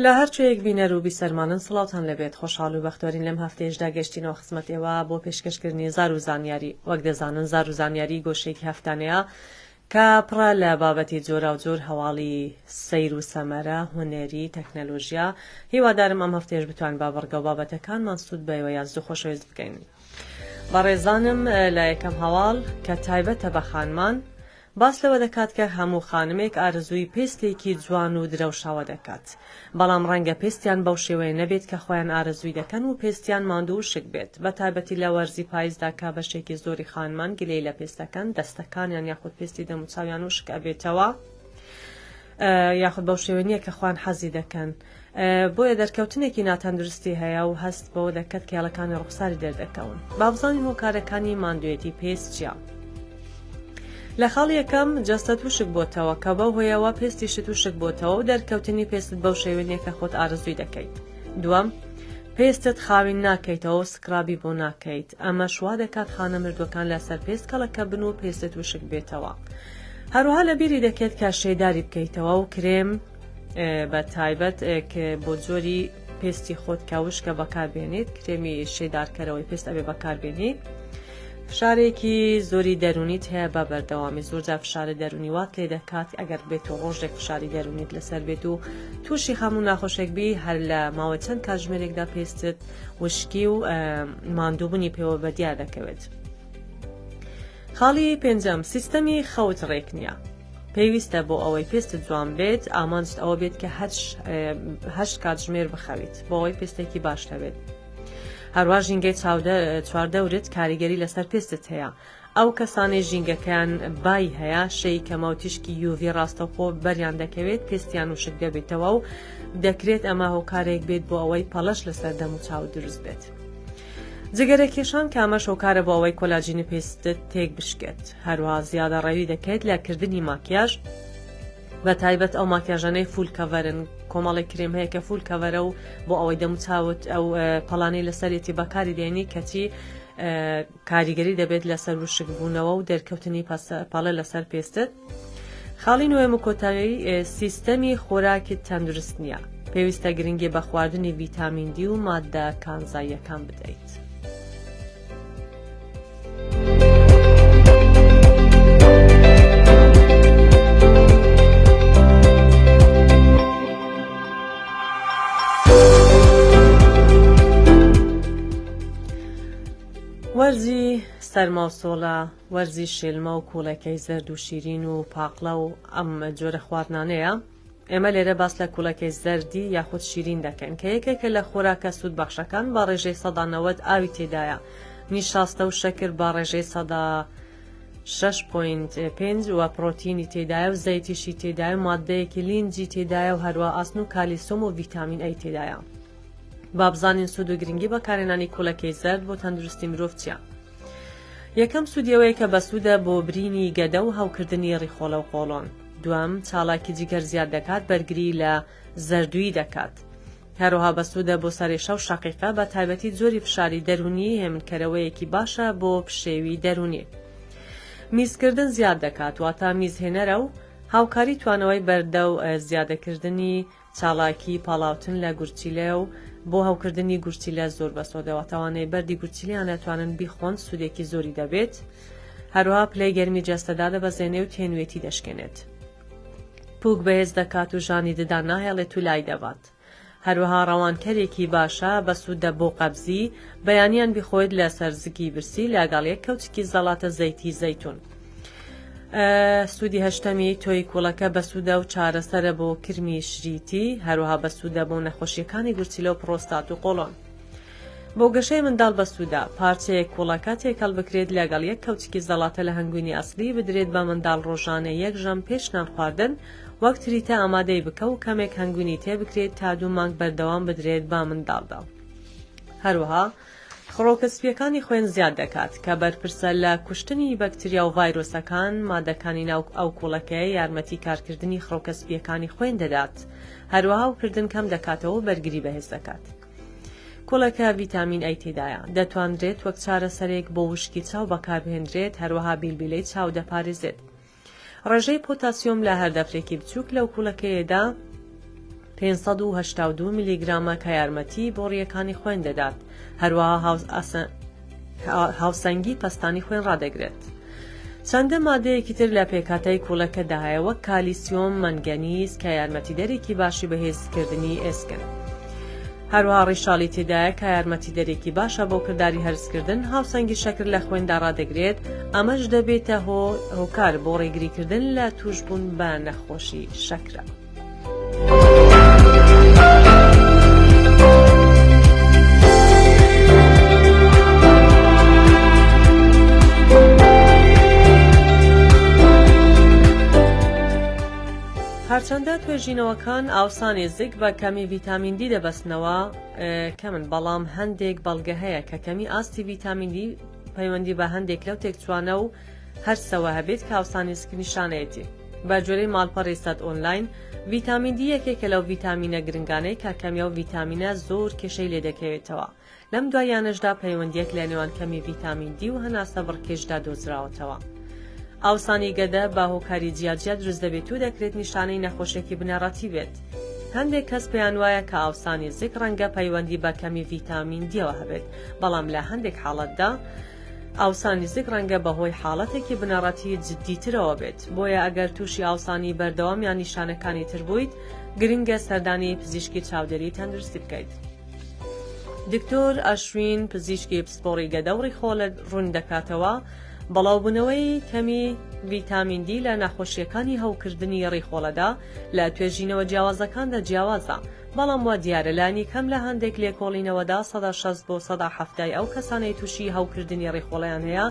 لە هەر کوێیەک بینەر و بیسەرمانن سڵاوتان لێبێت خۆشحاڵ و بەختەوەرین لەم هەفتەیەشدا گەشتینەوە خزمەت ئێوە بۆ پێشکەشکردنی زار و زانیاری وەک دەزانن زار و زانیاری گۆشەیەکی هەفتانەیە کە پڕە لە بابەتی جۆراوجۆر هەواڵی سەیر و سەمەرە هونەری تەکنەلۆژیا هیوادارم ئەم هەفتەیەش بتوان بە بڕگە و بابەتەکانمان سوود بە ئێوە یازد و خۆشەویست بکەین بەڕێزانم لە یەکەم هەواڵ کە تایبەتە بە خانمان باس لەوە دەکات کە هەموو خانمێک ئارەزووی پێستێکی جوان و درەوشاوە دەکات، بەڵام ڕەنگە پێستیان بەو شێوەیە نەبێت کە خۆیان ئارەزووی دەکەن و پێستیان ماندوو و وشک بێت، بەتایبەتی لە وەرزی پایزدا کە بەشێکی زۆری خانمان گلەیی لە پێست دەکەن، دەستەکانیان یاخود پێستی دەموچاویان وشک ئەبێتەوە یاخود بەو شێوە نییە کە خۆیان حەزی دەکەن. بۆیە دەرکەوتنێکی ناتەندروستی هەیە و هەست بەوە دەکات کە هێڵەکانی ڕوخساری دەردەکەون. با بزانین هۆکارەکانی ماندوێتی پێست چییە؟ لە خاڵی یەکەم جەستەت وشک بۆتەوە کە بەو هۆیەوە پێستیشت وشک بۆتەوە و دەرکەوتنی پێستت بەو شێوە نییە کە خۆت ئارەزووی دەکەیت. دووەم، پێستت خاوین ناکەیتەوە و scrub ی بۆ ناکەیت، ئەمەش وا دەکات خانە مردووەکان لەسەر پێست کەڵەکە بن و پێستت وشک بێتەوە. هەروەها لەبیری دەکەیت کە شێداری بکەیتەوە و کرێم بە تایبەت بۆ جۆری پێستی خۆت کە وشکە بەکاربێنیت کرێمی شێدارکەرەوەی پێست ئەبێ بەکاربێنی فشارێکی زۆری دەرونیت هەیە بە بەردەوامی زۆرجار فشارە دەرونی وات لێ دەکات ئەگەر بێت و ڕۆژێک فشاری دەرونیت لەسەر بێت و تووشی خەم و ناخۆشێک بی هەر لە ماوەی چەند کاتژمێرێکدا پێستت وشکی و ماندووبوونی پێوە بەدیار دەکەوێت. خاڵی پێنجەم سیستەمی خەوت ڕێک نییە. پێویستە بۆ ئەوەی پێستت جوان بێت ئامانجت ئەوە بێت کە هەشت کاتژمێر بخەویت بۆ ئەوەی پێستێکی باش هەبێت. هەروا ژینگەی چواردەورت کاریگەری لەسەر پێستت هەیە. ئەو کەسانەی ژینگەکەیان بای هەیە، شێی کەمە و تیشکی UV ڕاستەوخۆ بەریان دەکەوێت، پێستیان وشک دەبێتەوە و دەکرێت ئەمە هۆکارێک بێت بۆ ئەوەی پەڵەش لەسەر دەموچاوت دروست بێت. جگەرە کێشان کە ئەمەش هۆکارە بۆ ئەوەی کۆلاجینی پێستت تێک بشکێت. هەروەها زیادەڕەوی دەکەیت لە کردنی ماکیاژ، بە تایبەت ئەو ماکیاژانەی full cover ن کۆمەڵێک کرێم هەیە کە full cover ە و بۆ ئەوەی دەموچاوت ئەو پەڵانەی لەسەرێتی بەکاری دێنی کەچی کاریگەری دەبێت لەسەر وشکبوونەوە و دەرکەوتنی پەڵە لەسەر پێستت خاڵی نۆیەم و کۆتایی سیستەمی خۆراکت تەندروست نییە پێویستە گرنگی بە خواردنی ڤیتامین دی و ماددە کانزاییەکان بدەیت. وەرزی سەرما و سۆڵە، وەرزی شێلمە و کوڵەکەی زەرد و شیرین و پاقلە و ئەم جۆرە خواردنانەیە. ئێمە لێرە باس لە کوڵەکەی زەردی یاخود شیرین دەکەین کە یەکێکە لە خۆراکە سوودبەخشەکان بە ڕێژەی 90% ئاوی تێدایە، نیشاستە و شەکر بە ڕێژەی 6.5% و پڕۆتینی تێدایە و زەیتیشی تێدایە و ماددەیەکی لینجی تێدایە و هەروە ئاسن و کالیسۆم و ڤیتامین ئەی تێدایە. با بزانین سوود و گرنگی بەکارهێنانی کوڵەکەی زەرد بۆ تەندروستی مرۆڤ چییە؟ یەکەم سوودی ئەوەیە کە بەسوودە بۆ برینی گەدە و هەوکردنی ڕیخۆڵە و قۆڵۆن. دووەم، چالاکی جگەر زیاد دەکات، بەرگری لە زەردوویی دەکات. هەروەها بەسوودە بۆ سەرئێشە و شەقیقە، بە تایبەتی جۆری فشاری دەروونی، هێمنکەرەوەیەکی باشە بۆ پشێوی دەروونی. میزکردن زیاد دەکات، واتە میزهێنەرە و هاوکاری توانەوەی بەردە و زیادەکردنی چالاکی پاڵاوتن لە گورچیلەیە و بۆ هەوکردنی گورچیلە زۆر بەسۆدە واتە ئەوانەی بەردی گورچیلەیان ئەتوانن بیخۆن سوودێکی زۆری دەبێت هەروەها پلەی گەرمی جەستە دادەبەزێنێ و تێنوێتی دەشکێنێت پوک بەهێز دەکات و ژانی ددان ناهێڵێت و لای دەبات هەروەها ڕەوانکەرێکی باشە بەسوودە بۆ قەبزی بەیانیان بیخۆیت لەسەر زگی برسی لەگەڵ یەک کەوچکی زەڵاتە زەیتی زەیتون. سوودی هەشتەمی تۆی کوڵەکە بەسوودە و چارەسەرە بۆ کرمی شریتی، هەروەها بەسوودە بۆ نەخۆشییەکانی گورچیلە و پڕۆستات و قۆڵۆن. بۆ گەشەی منداڵ بەسوودە، پارچەیەک کوڵەکە تێکەڵ بکرێت لەگەڵ یەک کەوچکی زەڵاتە لە هەنگوینی ئەسڵی بدرێت بە منداڵ ڕۆژانە یەک ژەم پێش نان خواردن وەک تریتە ئامادەی بکە و کەمێک هەنگوینی تێبکرێت تا دوو مانگ بەردەوام بدرێت بە منداڵدا. هەروەها خڕۆکە سپییەکانی خوێن زیاد دەکات، کە بەرپرسە لە کوشتنی بەکتریا و ڤایرۆسەکان، مادەکانی ناو ئەو کوڵەکەیە یارمەتی کارکردنی خڕۆکە سپییەکانی خوێن دەدات، هەروەها هەوکردن کەم دەکاتەوە و بەرگری بەهێز دەکات. کوڵەکە ڤیتامین ئەی تێدایە، دەتوانرێت وەک چارەسەرێک بۆ وشکی چاو بەکاربهێنرێت، هەروەها بیلبیلەی چاو دەپارێزێت. ڕێژەی پۆتاسیۆم لە هەر دەفرێکی بچووک لەو کوڵەکەیەدا. 582 میلیگرامە کە یارمەتی بۆڕییەکانی خوێن دەدات، هەروەها هاوسەنگی پەستانی خوێن ڕادەگرێت. چەندە مادەیەکی تر لە پێکهاتەی کوڵەکەدا هەیە وەک کالیسیۆم، مەنگەنیز کە یارمەتیدەرێکی باشی بەهێزکردنی ئێسکن. هەروەها ڕیشاڵی تێدایە کە یارمەتیدەرێکی باشە بۆ کرداری هەرسکردن، هاوسەنگی شەکر لە خوێندا ڕادەگرێت، ئەمەش دەبێتە هۆکار بۆ ڕێگریکردن لە تووشبوون بە نەخۆشی شەکرە. هەرچەندە توێژینەوەکان ئاوسانی زگ بە کەمی ڤیتامین دی دەبەستنەوە کەمن، بەڵام هەندێک بەڵگە هەیە کە کەمی ئاستی ڤیتامین دی پەیوەندی بە هەندێک لەو تێکچوانە و هەرسەوە هەبێت کە ئاوسانی زگ نیشانەیەتی. بە گوێرەی ماڵپەڕی سەد ئۆنلاین، ڤیتامین دی یەکێکە لەو ڤیتامینە گرنگانەی کە کەمی ئەو ڤیتامینە زۆر کێشەی لێدەکەوێتەوە. لەم دواییانەشدا پەیوەندییەک لە نێوان کەمی ڤیتامین دی و هەناسە بڕکێشدا دۆزراوەتەوە. ئاوسانی گەدە بە هۆکاری جیاجیا دروست دەبێت و دەکرێت نیشانەی نەخۆشیەکی بنەڕەتی بێت. هەندێک کەس پێیان وایە کە ئاوسانی زگ ڕەنگە پەیوەندی بە کەمی ڤیتامین دیەوە هەبێت، بەڵام لە هەندێک حاڵەتدا ئاوسانی زگ ڕەنگە بەهۆی حاڵەتێکی بنەڕەتی جددیترەوە بێت. بۆیە ئەگەر تووشی ئاوسانی بەردەوام یان نیشانەکانی تر بوویت، گرنگە سەردانی پزیشکی چاودێری تەندروستی بکەیت. دکتۆر ئەشوین پزیشکی پسپۆڕی گەدە و ڕیخۆڵە ڕوون دەکاتەوە، بڵاوبوونەوەی کەمی ڤیتامین دی لە نەخۆشییەکانی هەوکردنی ڕیخۆڵەدا لە توێژینەوە جیاوازەکاندا جیاوازە، بەڵام وا دیارە لانیکەم لە هەندێک لێکۆڵینەوەدا 60% بۆ 70% ئەو کەسانەی تووشی هەوکردنی ڕیخۆڵەیان هەیە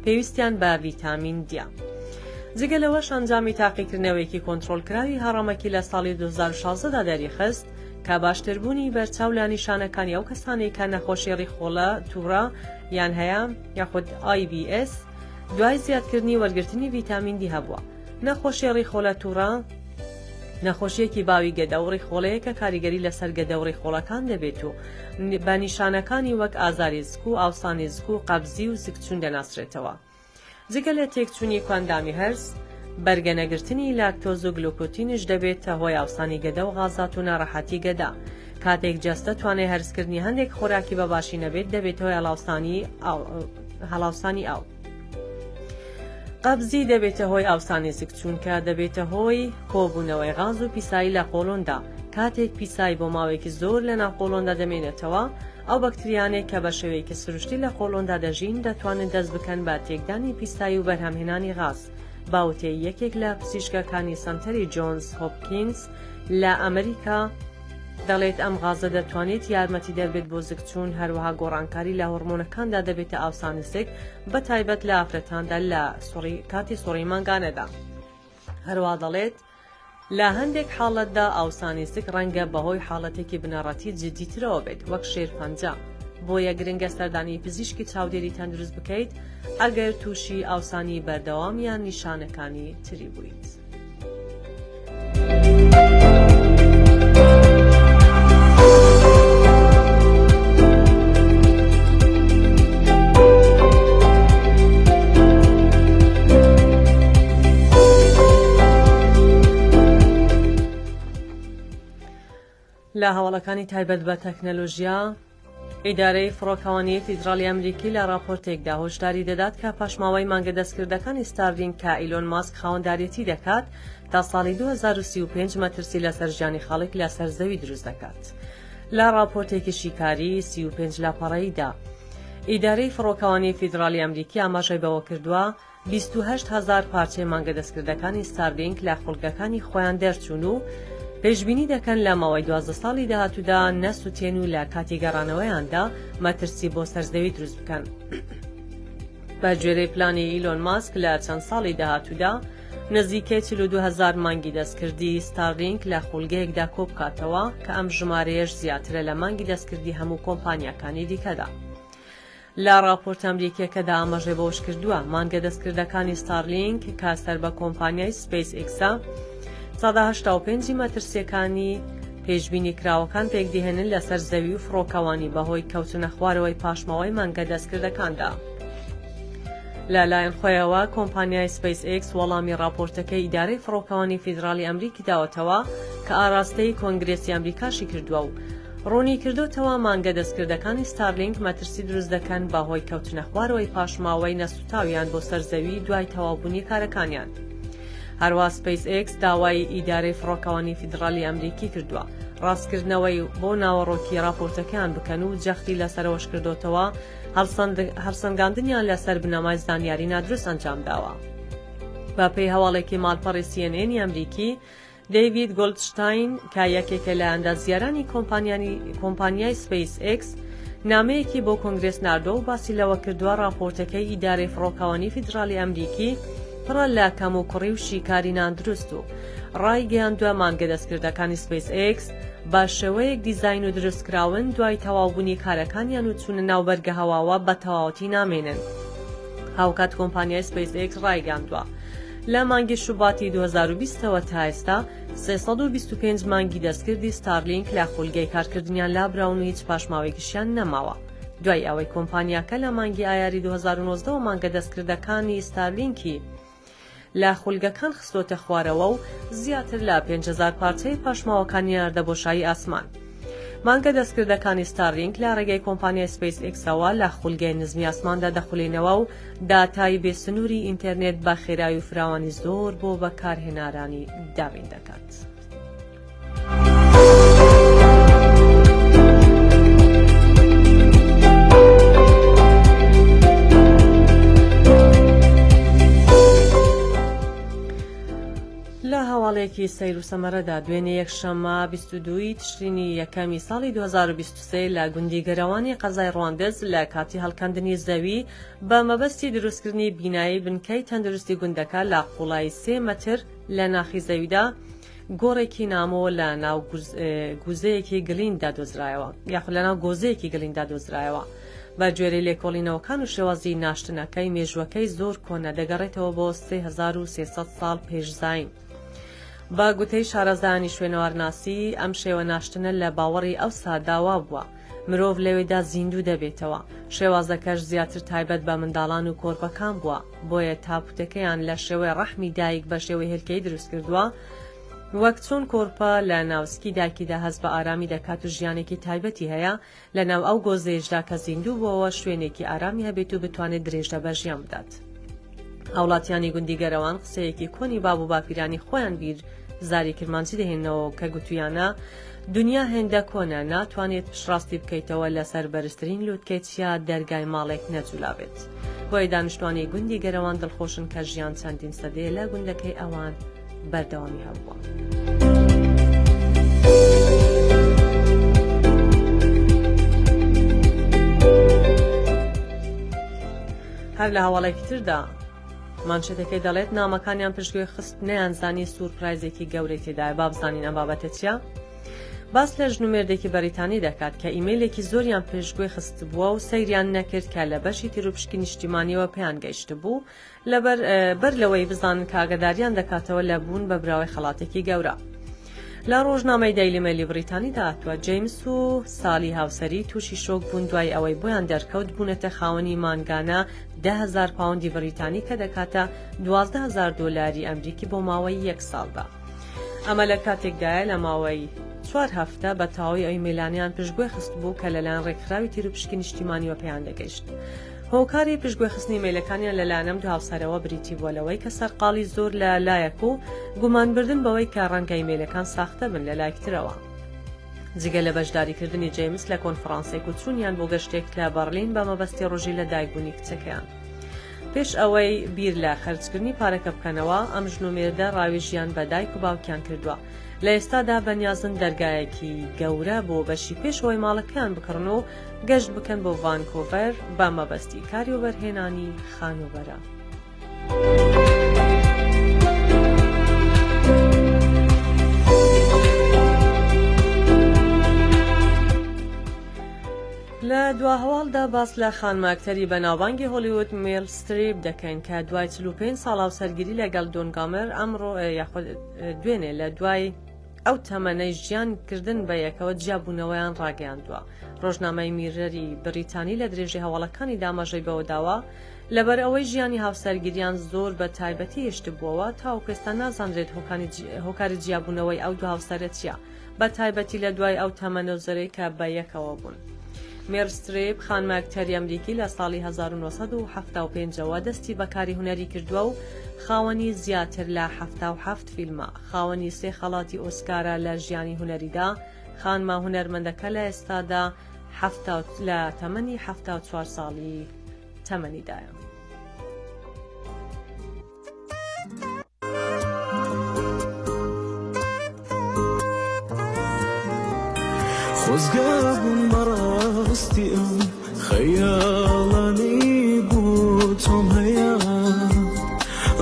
پێویستیان بە ڤیتامین دیە. جگە لەوەش ئەنجامی تاقیکردنەوەیەکی کۆنترۆڵکراوی هەڕەمەکی لە ساڵی 2016 دا دەریخست کە باشتربوونی بەرچاو لە نیشانەکانی ئەو کەسانەی کە نەخۆشی ڕیخۆڵە تووڕە یان هەیە یاخود IBS دوای زیادکردنی وەرگرتنی ڤیتامین دی هەبووە. نەخۆشی ڕیخۆلە تووڕە نەخۆشییەکی باوی گەدە و ڕیخۆڵەیە کە کاریگەری لەسەر گەدە و ڕیخۆڵەکان دەبێت و بە نیشانەکانی وەک ئازاری زک و ئاوسانی زک و قەبزی و زکچوون دەناسرێتەوە. جگە لە تێکچوونی کۆئەندامی هەرس، بەرگە نەگرتنی لاکتۆز و گلوکوتینیش دەبێتە هۆی ئاوسانی گەدە و غازات و ناڕەحەتی گەدە. کاتێک جەستە توانای هەرسکردنی هەندێک خۆراکی بە باشی نەبێت دەبێتە هۆی هەڵاوسانی ئاو. قەبزی دەبێتە هۆی ئاوسانی زگ چونکە دەبێتە هۆی کۆبوونەوەی غاز و پیسایی لە قۆڵۆندا، کاتێک پیسایی بۆ ماوەیەکی زۆر لەناو قۆڵۆندا دەمێنێتەوە، ئەو بەکتریانەی کە بە شێوەیەکی سروشتی لە قۆڵۆندا دەژین دەتوانن دەست بکەن بە تێکدانی پیسایی و بەرهەمهێنانی غاز، بە وتەی یەکێک لە پزیشکەکانی سەنتەری جۆنز هۆپکینز لە ئەمریکا، دەڵێت ئەم غازە دەتوانێت یارمەتیدەر بێت بۆ زگچوون، هەروەها گۆڕانکاری لە هۆڕمۆنەکاندا دەبێتە ئاوسانی زگ، بە تایبەت لە ئافرەتاندا لە سوڕی کاتی سوڕی مانگانەدا. هەروەها دەڵێت لە هەندێک حاڵەتدا ئاوسانی زگ ڕەنگە بەهۆی حاڵەتێکی بنەڕەتی جددیترەوە بێت وەک شێرپەنجە، بۆیە گرنگە سەردانی پزیشکی چاودێری تەندروست بکەیت ئەگەر تووشی ئاوسانی بەردەوام یان نیشانەکانی تری بوویت. لە هەواڵەکانی تایبەت بە تەکنەلۆژیا، ئیدارەی فڕۆکەوانیی فیدراڵی ئەمریکی لە ڕاپۆرتێکدا هۆشداری دەدات کە پاشماوەی مانگە دەستکردەکانی ستارلینک کە ئیلۆن ماسک خاوەنداریەتی دەکات تا ساڵی 2035 مەترسی لەسەر ژیانی خەڵک لەسەر زەوی دروست دەکات. لە ڕاپۆرتێکی شیکاری 35 لاپەڕەییدا ئیدارەی فڕۆکەوانی فیدراڵی ئەمریکی ئاماژەی بەوەکردووە، 28 هەزار پارچەی مانگە دەستکردەکانی ستارلینک لە خوڵگەکانی خۆیان دەرچوون و پێشبینی دەکەن لە ماوەی 12 ساڵی داهاتوودا نەسوتێن و لە کاتی گەڕانەوەیاندا مەترسی بۆ سەر زەوی دروست بکەن. بە گوێرەی پلانی ئیلۆن ماسک لە چەند ساڵی داهاتوودا نزیکەی 42 هەزار مانگی دەستکردی ستارلینک لە خوڵگەیەکدا کۆبکاتەوە کە ئەم ژمارەیەش زیاترە لە مانگی دەستکردی هەموو کۆمپانیاکانی دیکەدا. لە ڕاپۆرتە ئەمریکییەکەدا ئاماژەی بەوەشکردووە، مانگە دەستکردەکانی ستارلینک کە سەر بە کۆمپانیای سپەیس ئێکسە، 85% ی مەترسییەکانی پێشبینیکراوەکان پێکدەهێنن لەسەر زەوی و فڕۆکەوانی بەهۆی کەوتنە خوارەوەی پاشماوەی مانگە دەستکردەکاندا. لە لایەن خۆیەوە کۆمپانیای سپەیس ئێکس وەڵامی ڕاپۆرتەکەی ئیدارەی فڕۆکەوانی فیدراڵی ئەمریکی داوەتەوە کە. کە ئاراستەی کۆنگرێسی ئەمریکاشی کردووە و ڕوونیکردۆتەوە مانگە دەستکردەکانی ستارلینک مەترسی دروست دەکەن بەهۆی کەوتنەخوارەوەی پاشماوەی نەسوتاویان بۆ سەر زەوی دوای تەواوبوونی کارەکانیان. هەروا سپەیس ئێکس داوای ئیدارەی فڕۆکەوانی فیدڕالی ئەمریکی کردووە ڕاستکردنەوەی بۆ ناوەڕۆکی ڕاپۆرتەکەیان بکەن و جەختی لەسەرەوەش کردۆتەوە هەڵسەنگاندنیان لەسەر بنەمای زانیاری نادروست ئەنجامداوە. بەپێی هەواڵێکی ماڵپەڕی سی ئێن ئێنی ئەمریکی، دەیڤید گۆلدشتاین کە یەکێکە لە ئەندازیارانی کۆمپانیای سپەیس ئێکس، نامەیەکی بۆ کۆنگرێس ناردووە و باسی لەوە کردووە ڕاپۆرتەکەی ئیدارەی فڕۆکەوانی فیدراڵی ئەمریکی پڕە لە کەموکوڕی و شیکاری نادروست و ڕایگەیاندووە مانگە دەستکردەکانی سپەیس ئێکس بە شێوەیەک دیزاین و دروستکراون دوای تەواوبوونی کارەکانیان و چوونە ناو بەرگەهەواوە بە تەواوەتی نامێنن. هاوکات کۆمپانیای سپەیس ئێکس ڕایگەیاندووە لە مانگی شوباتی 2020 ەوە تا ئێستا 325 مانگی دەستکردی ستارلینک لە خولگەی کارکردنیان لابراون و هیچ پاشماوەیەکیشیان نەماوە. دوای ئەوەی کۆمپانیاکە لە مانگی ئایاری 2019 ەوە مانگە دەستکردەکانی ستارلینکی لە خولگەکان خستۆتە خوارەوە و زیاتر لە 5000 پارچەی پاشماوەکانی ناردە بۆشایی ئاسمان. مانگە دەستکردەکانی ستارلینک لە ڕێگەی کۆمپانیای سپەیس ئێکسەوە لە خولگەی نزمی ئاسماندا دەخولێنەوە و داتای بێ سنووری ئینتەرنێت بە خێرایی و فراوانی زۆر بۆ بەکارهێنارانی دابین دەکات. لە هەواڵێکی سەیر و سەمەرەدا دوێنێ یەکشەممە 22 ی تشرینی یەکەمی ساڵی 2023 لە گوندی گەرەوانی قەزای ڕواندز لە کاتی هەڵکەندنی زەوی بە مەبەستی دروستکردنی بینایی بنکەی تەندروستی گوندەکە لە قوڵایی سێ مەتر لە ناخی زەویدا گۆڕێکی نامۆ لە ناو گوزەیەکی گلیندا دۆزرایەوە یاخود لە ناو گۆزەیەکی گلیندا دۆزرایەوە. بە گوێرەی لێکۆڵینەوەکان و شێوازی ناشتنەکەی مێژووەکەی زۆر کۆنە دەگەڕێتەوە بۆ 3300 ساڵ پێش زایین. بە گوتەی شارەزایانی شوێنەوارناسی ئەم شێوە ناشتنە لە باوەڕی ئەوسادا وابووە مرۆڤ لەوێدا زیندوو دەبێتەوە، شێوازەکەش زیاتر تایبەت بە منداڵان و کۆرپەکان بووە، بۆیە تابوتەکەیان لە شێوەی ڕەحمی دایک بە شێوەی هێلکەیی دروستکردووە، وەک چۆن کۆرپە لە ناو سکی دایکیدا هەست بە ئارامی دەکات و ژیانێکی تایبەتی هەیە، لە ناو ئەو گۆزەیەشدا کە زیندوو بووەوە شوێنێکی ئارامی هەبێت و بتوانێت درێژە بە ژیان بدات. هاوڵاتیانی گوندی گەرەوان قسەیەکی کۆنی باب و باپیرانی خۆیان بیر زاری کرمانجی دەهێننەوە کە گوتویانە دنیا هێندە کۆنە ناتوانێت پشتڕاستی بکەیتەوە لەسەر بەرزترین لوتکەی چیا دەرگای ماڵێک نەجولابێت. بۆیە دانیشتوانی گوندی گەرەوان دڵخۆشن کە ژیان چەندین سەدەیە لە گوندەکەی ئەوان بەردەوامی هەبووە. هەر لە هەواڵێکی تردا مانشێتەکەی دەڵێت نامەکانیان پشتگوێ خست نەیانزانی سورپرایزێکی گەورەی تێدایە با بزانین ئەم بابەتە چییە؟ باس لە ژن و مێردێکی بەریتانی دەکات کە ئیمەیلێکی زۆریان پشتگوێ خستبووە و سەیریان نەکرد کە لە بەشی تیروپشکی نیشتیمانیەوە پێیان گەیشتبوو لەبەر بەر لەوەی بزانن کە ئاگاداریان دەکاتەوە لە بوون بە براوەی خەڵاتێکی گەورە. لە ڕۆژنامەی دەیلی مەیلی بڕیتانیدا هاتووە، جەیمس و سالی هاوسەری تووشی شۆک بوون دوای ئەوەی بۆیان دەرکەوت بوونەتە خاوەنی مانگانە 10,000 پاوەندی بڕیتانی کە دەکاتە 12,000 دۆلاری ئەمریکی بۆ ماوەی یەک ساڵدا. ئەمە لە کاتێکدایە لە ماوەی چوار هەفتە بە تەواوی ئەو ئیمەیلانەیان پشتگوێ خستبوو کە لەلایەن ڕێکخراوی تیروپشکی نیشتیمانیوە پێیان دەگەیشت. هۆکاری پشتگوێخستنی ئیمەیلەکانیان لەلایەن ئەم دوو هاوسەرەوە بریتی بووە لەوەی کە سەرقاڵی زۆر لە لایەک و گومانبردن بەوەی کە ڕەنگە ئیمەیلەکان ساختە بن لە لایەکی ترەوە. جگە لە بەشداریکردنی جەیمس لە کۆنفرانسێک و چوونیان بۆ گەشتێک لە بەڕلین بە مەبەستی ڕۆژی لەدایکبوونی کچەکەیان. پێش ئەوەی بیر لە خەرجکردنی پارەکە بکەنەوە، ئەم ژن و مێردە ڕاوێژیان بە دایک و باوکیان کردووە. لە ئێستادا بەنیازن دەرگایەکی گەورە بۆ بەشی پێشەوەی ماڵەکەیان بکڕن و گەشت بکەن بۆ ڤانکۆڤەر بە مەبەستی کاری وەبەرهێنانی خانووبەرە. لە دوا هەواڵدا باس لە خانمە ئەکتەری بەناوبانگی هۆلیوود مێل ستریپ دەکەین کە دوای 45 ساڵ هاوسەرگیری لەگەڵ دۆن گامەر ئەمڕۆ یاخود دوێنێ لە دوای ئەو تەمەنەی ژیان کردن بە یەکەوە جیابوونەوەیان ڕاگەیاندووە. ڕۆژنامەی میرەری بریتانی لە درێژەی هەواڵەکانیدا ئاماژەی بەوە داوە، لەبەر ئەوەی ژیانی هاوسەرگیریان زۆر بە تایبەتی هێشتبووەوە، تاوەکو ئێستا نازانرێت هۆکاری جیابوونەوەی ئەو دوو هاوسەرە چییە، بە تایبەتی لە دوای ئەو تەمەنە زۆرەی کە بە یەکەوە بوون. مێرل ستریپ، خانمە ئەکتەری ئەمریکی لە ساڵی 1975 ەوە دەستی بە کاری هونەری کردووە و خاوەنی زیاتر لە 77 فیلمە، خاوەنی سێ خەڵاتی ئۆسکارە لە ژیانی هونەریدا، خانمە هونەرمەندەکە لە ئێستادا لە تەمەنی 74 ساڵی تەمەنیدایە. خۆزگە بوون بەڕاستی ئەو خەیاڵانەی بۆ تۆم هەیە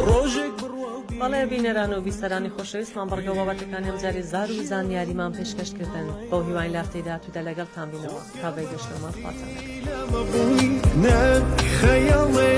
ڕۆژێک بڕوا و بەڵێ بینەران و بیسەرانی خۆشەویستمان بەڵگە و بابەتەکانی ئەمجارەی زار و زانیاریمان پێشکەش کردن بەو هیواین لە هەفتەی داهاتوودا لەگەڵتان بینەوە تا بەی گەشتنەوەمان خواتان لەگەڵ. نەک خەیاڵێ.